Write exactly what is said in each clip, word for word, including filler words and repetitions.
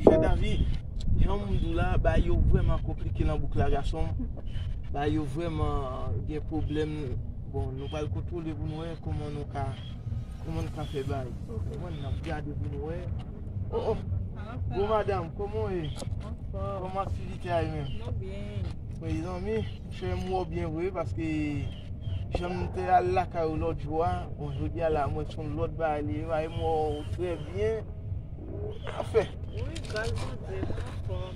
Chè Davi, jan m di w la, bagay yo vrèman konplike nan bouk la, gason m. Bagay yo vrèman gen pwoblèm. Bon, nou pral kontwole pou nou wè kòman nou ka, kòman nou ka fè bagay. Ou konprann, n ap gade pou nou wè. Oh, oh. Bon, madanm, kòman w ye? Kòman aktivite a ye menm? Nou byen. Mezanmi, chè, m wè w byen vre, paske jan m te al lakay ou lòt jou a, bon, jodi a la, mwen se yon lòt bagay li ye, bagay m wè w trè byen. Anfen. Wi, gras Bondye, nou anfòm.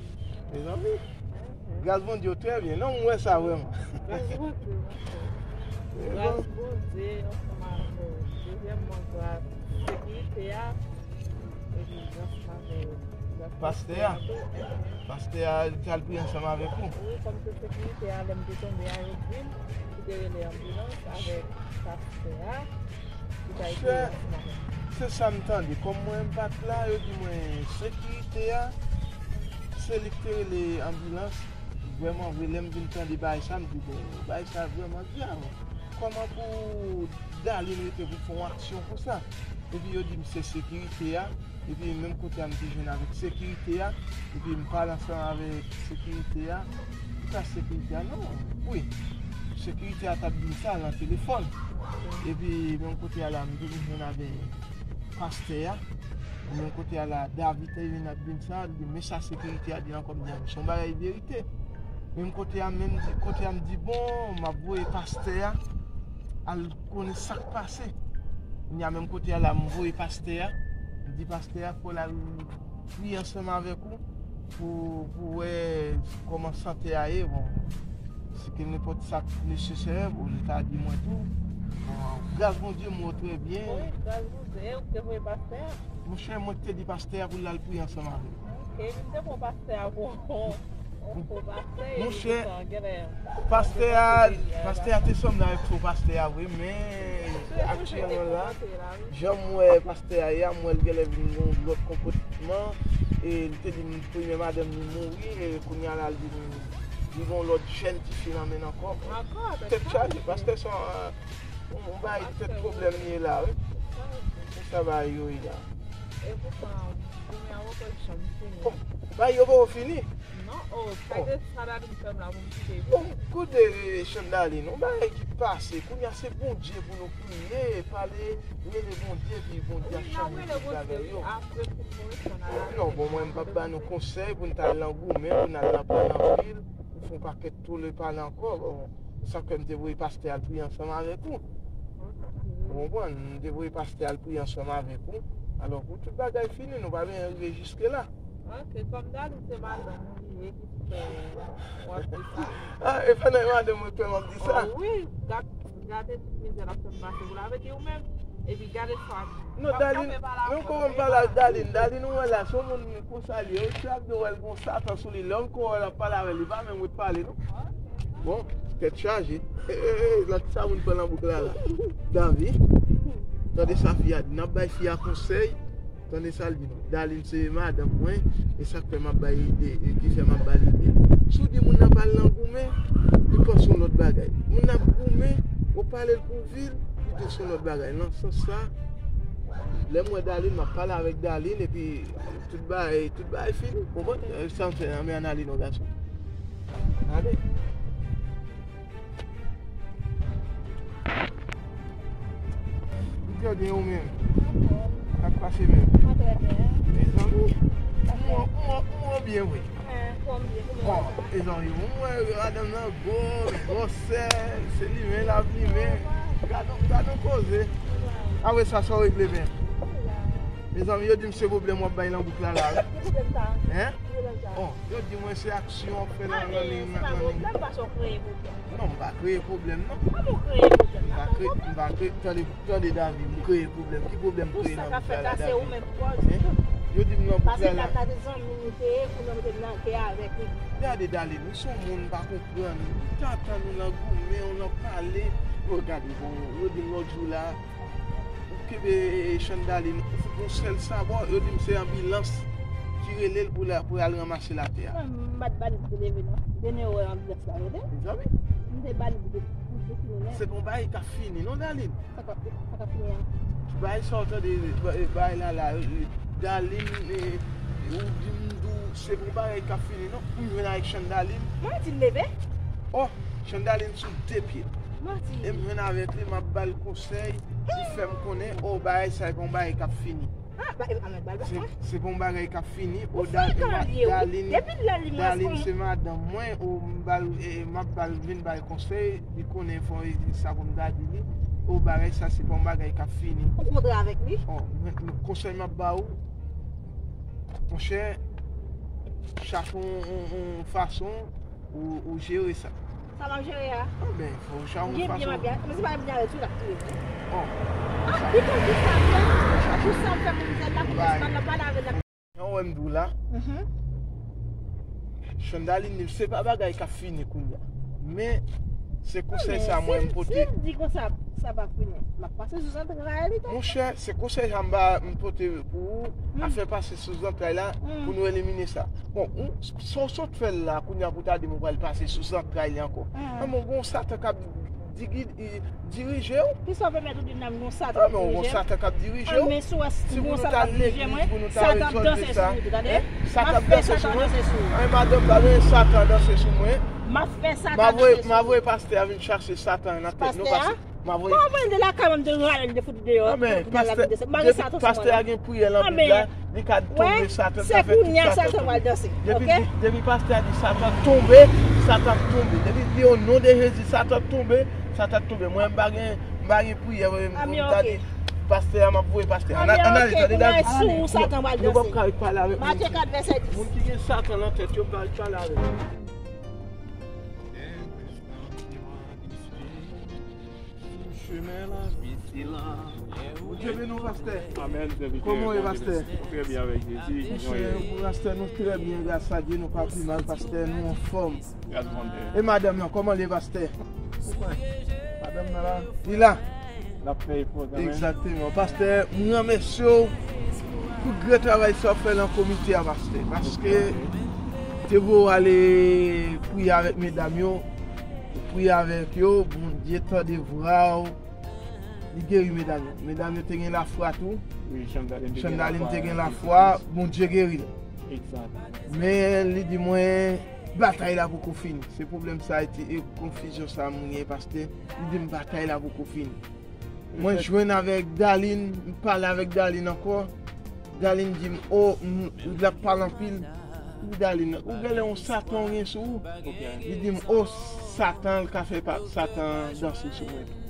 Mezanmi, gras Bondye, w trè byen. Non, m wè sa vrèman. Gras Bondye, nou anfòm. Gras Bondye, ansanm avè w. Dezyèmman, gras sekirite a. Epi, gras avè w. Pastè a. Pastè a, li t al priye ansanm avèk ou. Wi, kòm se sekirite a, lè m te tonbe a, yo di m, ki te rele anbilans avèk pastè a, ki t al priye ansanm avèk mwen. Se sa m tande. Kòm mwen, m pa t la, yo di mwen, sekirite a, se li ki te rele anbilans. Vrèman vre, lè m vin tande bagay sa, m di, bon, bagay sa vrèman grav. Kòman pou Darline rete pou fè yon aksyon konsa? Epi yo di m se sekirite a, epi menm kote a m te jwenn avèk sekirite a, epi m pale ansanm avèk sekirite a, se pa sekirite a non, wi, sekirite a t ap di m sa nan telefòn, epi menm kote a la m te vin jwenn avèk pastè a, menm kote a la David te vin ap di m sa, li di men sa sekirite a di ankò, m di a se yon bagay verite, menm kote a menm, kote a m di bon, m ap voye pastè a al konnen sa k pase. Kounye a menm kote a la, m voye pastè a. M di pastè a, fò l al priye ansanm avèk ou pou, pou wè kòman sante a ye. Bon, si ke nenpòt sa k nesesè, bon, li ta di mwen tou. Bon, gras Bondye, m wè w trè byen. Wi, gras Bondye. E ou ki te voye pastè a? Monchè, mwen ki te di pastè a pou l al priye ansanm avè m. Ok, epi m te pran pastè a pou Monchè, pastè a, pastè a te sanble avèk fo pastè a vre, men aktyèlman la, jan m wè pastè a ye a, m wè l genlè vin gen yon lòt konpòtman, e li te di m premye madanm li mouri, e kounye a la, li di m li gen yon lòt jèn tifi nan men l ankò. Tèt chaje, pastè se yon, yon bagay tèt pwoblèm li ye la, wi. Se sa bagay yo ye la. E poutan, premye a, ou pa janm fini. Bon, bagay yo poko fini. Non, oh, sa te sa Darline fè m la pou m kite. Bon, kote Chandali, non, bagay ki pase. Kounye a se Bondye pou nou priye, pale, rele Bondye, epi Bondye ap chanje tout bagay yo. Non, bon, mwen, m p ap ba nou konsèy pou n ta al nan goumen, pou n al nan pale anpil, pou fè yon pakèt toule pale ankò. Bon, sa k fè m te voye pastè al priye ansanm avèk ou. Ou konprann? M te voye pastè al priye ansanm avèk ou. Alò, pou tout bagay fini, nou pa bezwen rive jiske la. Ok, kòm Darline se madanm ou li ye, ki fè w ap di sa? Ah, e pandan e madanm mwen fè m ap di sa? Oh, wi, gad, gade tout mizè l ap fè m pase pou l avèk ou menm. Epi gade sa. Non, Darline, menm kòman m pale ak Darline, Darline ou wè la, se yon moun konsa li ye, ou chak de wè l gon satan sou li, lè w ko wè l ap pale avè l, li pa menm ret pale, non. Bon, tèt chaje. E, e, e, lòt sa moun pran nan bouk la, la. Davi, tande sa fi a di, n ap bay fi a konsèy. Tande sa l di nou. Darline se madanm mwen, e sa k fè m ap bay ide, e ki fè m ap ba l ide. Si w di moun nan pa al nan goumen, li panse yon lòt bagay. Moun nan ap goumen, ou pale l pou vi l, li di se yon lòt bagay. Nan sans sa, lè m wè Darline, m ap pale avèk Darline, epi tout bagay, tout bagay fini. Ou konprann? E sa m fè, anmè ann ale non, gason. Ale. Ou trè byen ou menm? Sa k pase menm? Mwen trè byen. Mezanmi, ou mwen, ou mwen, ou mwen byen vre. Bon, mezanmi, ou mwen madanm nan gwo, gwosè, se limen l ap limen. Gad on, gad on koze. Apre sa, sa w regle menm? Mezanmi, yo di m se pwoblèm w ap bay nan bouk la la, wi. Ki pwoblèm sa? Hein? Ki pwoblèm sa? Bon, yo di mwen se aksyon w ap fè nan, nan liy, nan, nan liy. Ah, men se pa pwoblèm, paske w kreye pwoblèm. Non, m pa kreye pwoblèm, non. Kòman w kreye pwoblèm? M pa kreye, m pa kreye, tande, tande, Davi, m kreye pwoblèm. Ki pwoblèm m kreye nan bouk la la, Davi? Hein? Yo di m nan bouk la la. Paske m gade zanmi nou te ye, kounye a w mete m nan gè avèk li. Gade, Darline, ou se yon moun m pa konprann. M t ap tann ou nan goumen, ou nan pale. Yo gade, bon, yo di m lòt jou la, ou kenbe Chandali, ou fout yon sèl sabò, yo di m se anbilans ki rele l pou l, pou l al ranmase latè a. Mwen, m pa t ba li pou leve non. Demen wè anbilans la rele. Mezanmi. M te ba li pou, pou, pou fini men. Se pa yon bagay k ap fini non, Darline. Sa k ap, sa k ap fini an? Bagay sa w tande, ba-, bagay la la, Darline, eh, Ou di m tou, se pa yon bagay k ap fini, non. Pou m jwenn avèk Chandaline. Mwen di l leve. Oh, Chandaline sou de pye. Mwen di. E m jwenn avèk li, m ap ba l konsèy. Li fè m konnen, oh, bagay sa, e pa yon bagay k ap fini. Ah, ba, e, anmèt bal ba mwen. Se pa yon bagay k ap fini. Ou fè tan li ye, wi. Depi lè li mwen Dalin se madanm mwen, ou m ba l, e, m ap ba l, vin ba l konsèy, li konnen fò e sa pou m ta di li. Ou bagay sa, se pa yon bagay k ap fini. Ou kontre avèk li? Oh, men, men konsèy m ap ba ou, monchè, chache yon, yon, yon fason ou, ou jere sa. Sa m ap jere a? Ah, ben, fò w chache yon fason. Byen, byen, men se pa byen avèk sou l ap touye m. Oh. Ah, li konn tout sa m fè. Tout sa m fè pou mizè la, pou espas la, pale avè l la. Jan w wè m di w la. Chandaline di m se pa bagay k ap fini kounye a. Men, se konsèy sa mwen m pote. Si l di konsa, sa p ap fini. M ap pase sou zantray li tou. Monchè, se konsèy sa m ba, m pote pou ou. Afè pase sou zantray la, pou nou elimine sa. Bon, ou, sa w sot fè l la, kounye a pou ta di m ou pral pase sou zantray li ankò. An, bon, bon, Satan k ap digi-, i-, dirije w. Kisa w pèmèt ou di n nan yon Satan k ap dirije w? An, men yon Satan k ap dirije w. An, men si w wè yon Satan k ap dirije mwen, Satan ap danse sou ou tou, tande. M ap fè Satan danse sou ou. An, madanm, pa gen Satan danse sou mwen. M ap fè Satan danse sou ou. M ap voye pastè a vin chache Satan nan tèt nou, pastè a? M ap voye. Bon, mwen de lakay mwen, m te rale l, m te fout li deyò. An, men pastè, depi pastè a gen priyè nan Bib la, li ka tonbe Satan, sa fè tout Satan tonbe. Depi, depi pastè a di Satan tonbe, Satan tonbe. Depi li di o non de Jezi, Satan tonbe, Satan tonbe. Mwen, m pa gen, m pa gen priyè, m, m ta di pastè a, m ap voye pastè a. Ann ale, tande, David, ale. Nou p ap ka ret pale avèk moun ki, moun ki gen Satan nan tèt yo, m pa ret pale avèk yo. Chemen la, vit la. Bondye beni w, pastè. Amèn, sèvitè. Kòman w ye, pastè? Trè byen avèk Jezi. Monchè, pastè, nou trè byen, gras a Dye, nou pa pi mal, pastè, nou anfòm. Gras Bondye. E madanm nan, kòman l ye, pastè? Ou kwè? Madanm nan la? Li la? L ap fè efò kanmenm. Egzakteman. Pastè, mwen remèsye w pou gran travay sa w fè nan komite a, pastè. Paske te voye w ale priye avèk medam yo, ou priye avèk yo, Bondye tande vwa w, li geri medam yo. Medam yo te gen lafwa tou. Wi, Chandaline te gen lafwa, Bondye geri l. Egzat. Men li di mwen, batay la poko fini. Se pwoblèm sa, e konfizyon sa mwen gen, pastè. Li di m batay la poko fini. Mwen jwenn avèk Darline, m pale avèk Darline ankò. Darline di m, o, m, l ap pale anpil. M di Darline, ou genlè yon Satan w gen sou ou. Li di m, o, Satan, l ka fè pa, Satan danse sou mwen tou.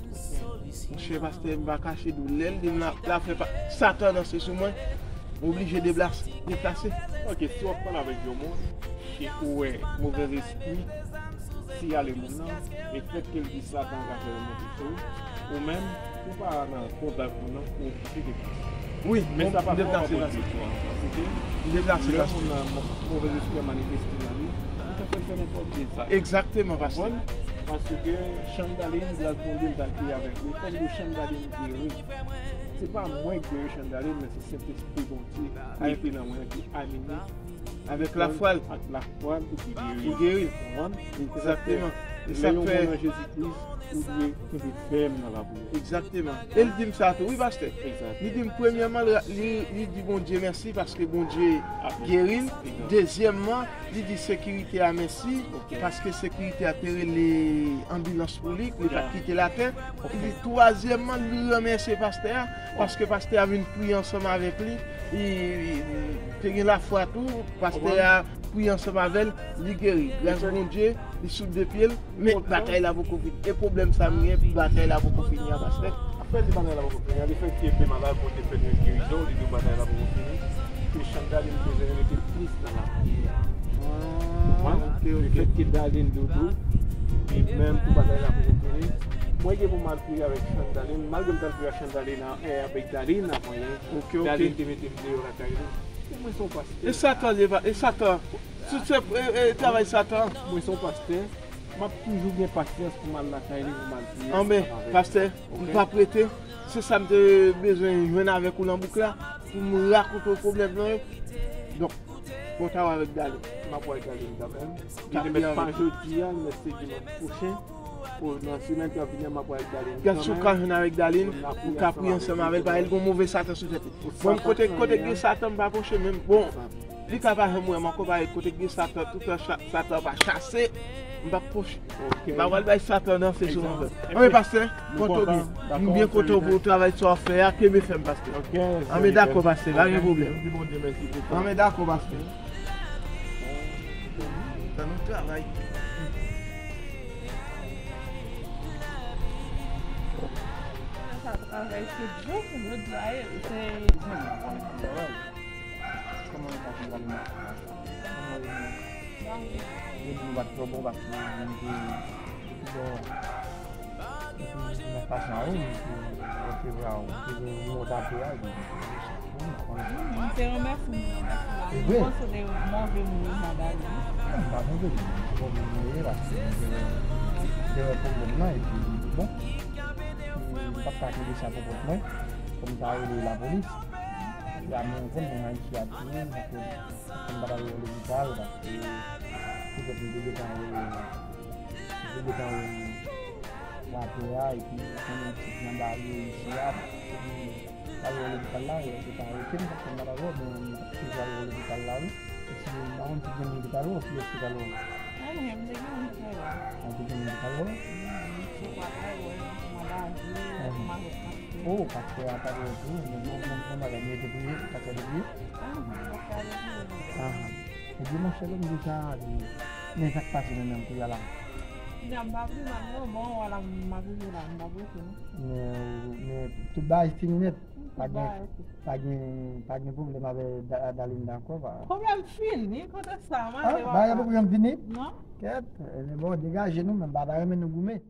Monchè pastè, m pa kache di w, lè l di m la, l ap fè pa, Satan danse sou mwen, m oblije deplase, deplase. Ok, si w ap pale avèk yon moun, e ou wè movèzespri, siyale moun nan, e fèt ke l di Satan ka fè l monte sou ou, ou menm, ou pa nan kontak moun nan, ou oblije deplase. Wi, men sa pa fè w anpil efò, paske lè moun nan, movèzespri a manifeste nan li, li ka fè l fè nenpòt byen sa. Egzakteman, pastè. Paske Chandaline, gras Bondye, m t al priye avèk li. Fò m di w, Chandaline geri. Se pa mwen k geri Chandaline, men se Sentespri Bondye ki rete nan mwen, ki anime. Avèk lafwa l. Ak lafwa l pou ki geri. Pou geri. Konprann? Egzakteman. E sa fè. Lè yon moun nan Jezi Kris, ou dwe kenbe fèm nan lapriyè. Egzakteman. E l di m sa tou, wi, pastè. Egzat. Li di m, premyèman, li, li, li di Bondye mèsi paske Bondye geri l. Egzat. Dezyèmman, li di sekirite a mèsi, paske sekirite a te rele anbilans pou li, pou li pa t kite l atè. Li di, twazyèmman, li remèsye pastè a, paske pastè a vin priye ansanm avèk li. Li, li te gen lafwa tou, pastè a priye ansanm avè l, li geri. Gras Bondye, li sou de pye l, men batay la poko fini. E pwoblèm sa m gen, batay la poko fini a, pastè. Afè di bagay la poko fini an, lefètke te malad, Bondye fè l gen gerizon, li di w bagay la poko fini. Ke Chandaline bezwen rete plis nan lapriyè. Ah, ok, ok. Lefètke Darline doudou, li menm tou bagay la poko fini. Mwen gen pou m al priye avèk Chandaline, malgre m t al priye ak Chandaline, e, avèk Darline avan yè. Ok, ok. Darline te mete m deyò lakay li. Men mwen se yon pastè. E Satan, e Satan. Tout se, e, e, travay Satan. Mwen se yon pastè. M ap toujou gen pasyans pou m al lakay li, pou m al priye ansanm avè l. Anben, pastè, m p ap rete. Se sa m te bezwen jwenn avèk ou nan bouk la, pou m rakonte w pwoblèm nan yo. Donk, bon travay avèk Darline. M ap wè Darline kanmenm. Li te mèt pa jodi a, li mèt se dimanch pwochen. O, nan semèn k ap vini an, m ap wè avèk Darline. Gad si w ka jwenn avèk Darline, ou ka priye ansanm avè l, paske l gon move satan sou tèt li. Mwen, kote, kote gen satan, m pa pwoche menm. Bon, li ka pa janm wè m ankò, paske kote gen satan, toutan cha-, satan pa chase, m pa pwoche. M pa pral bay satan danse sou mwen. Anben, pastè, kontan w byen. M byen kontan pou travay sa w ap fè a, kenbe fèm, pastè. Anben, dakò, pastè, pa gen pwoblèm. Anben, dakò, pastè. Tan nou travay. Sa travay se dlo pou yo di a, se... Kòman nou ta fè pale nan sa? Kòman yo di? Yo di nou pa t twò bon paske nou te, te twò, nou te nan fas a ou, nou te resevwa ou, te gen yon mò tape a, epi M te remèsye nou, remèsye la. Se vre. Mwen panse de move moun yo sa dale. Non, m pa move moun. Bon moun mwen ye la. M te wè, m te wè pwoblèm nan epi m di bon. M p ap ka kenbe sa pou kont mwen. Fò m ta rele lapolis. Epi a mwen konn mwen Ayiti a tounen, paske m pa ta rele lopital, paske petèt m te gentan wè, m te gentan wè rapè a, epi konnen ti jan bagay yo isi a, epi Al wè lopital la, yo te ka arete m, paske m pa t al wè, men m t ap toujou al wè lopital la, wi. E si, m pa konn si gen moun ki t al wè w, ki eski t al wè w? Mwen menm, te gen moun ki t al wè. An, te gen moun ki t al wè w? Wi, se pa t al wè, m t al aji, m avèk pastè. O, pastè a t al wè tou, men bon, bon, bon bagay, men yo te priye, pastè te priye? Ahan, pastè a te priye. Ahan. Ebyen, monchè, lè m di sa, men sa k pase menm, menm kounye a la? Kounya, m pa pi mal, non, bon, wala, m ap rive la, m p ap rete, non. Men, men tout bagay fini nèt. Pa gen, pa gen, pa gen pwoblèm avè Da-, Dalinda ankò, pa. Pwoblèm fini, kote sa, m ale. Ah, bagay pwoblèm fini? Non. Kèt, eh, bon, degaje nou, men m pa ta renmen nou goumen.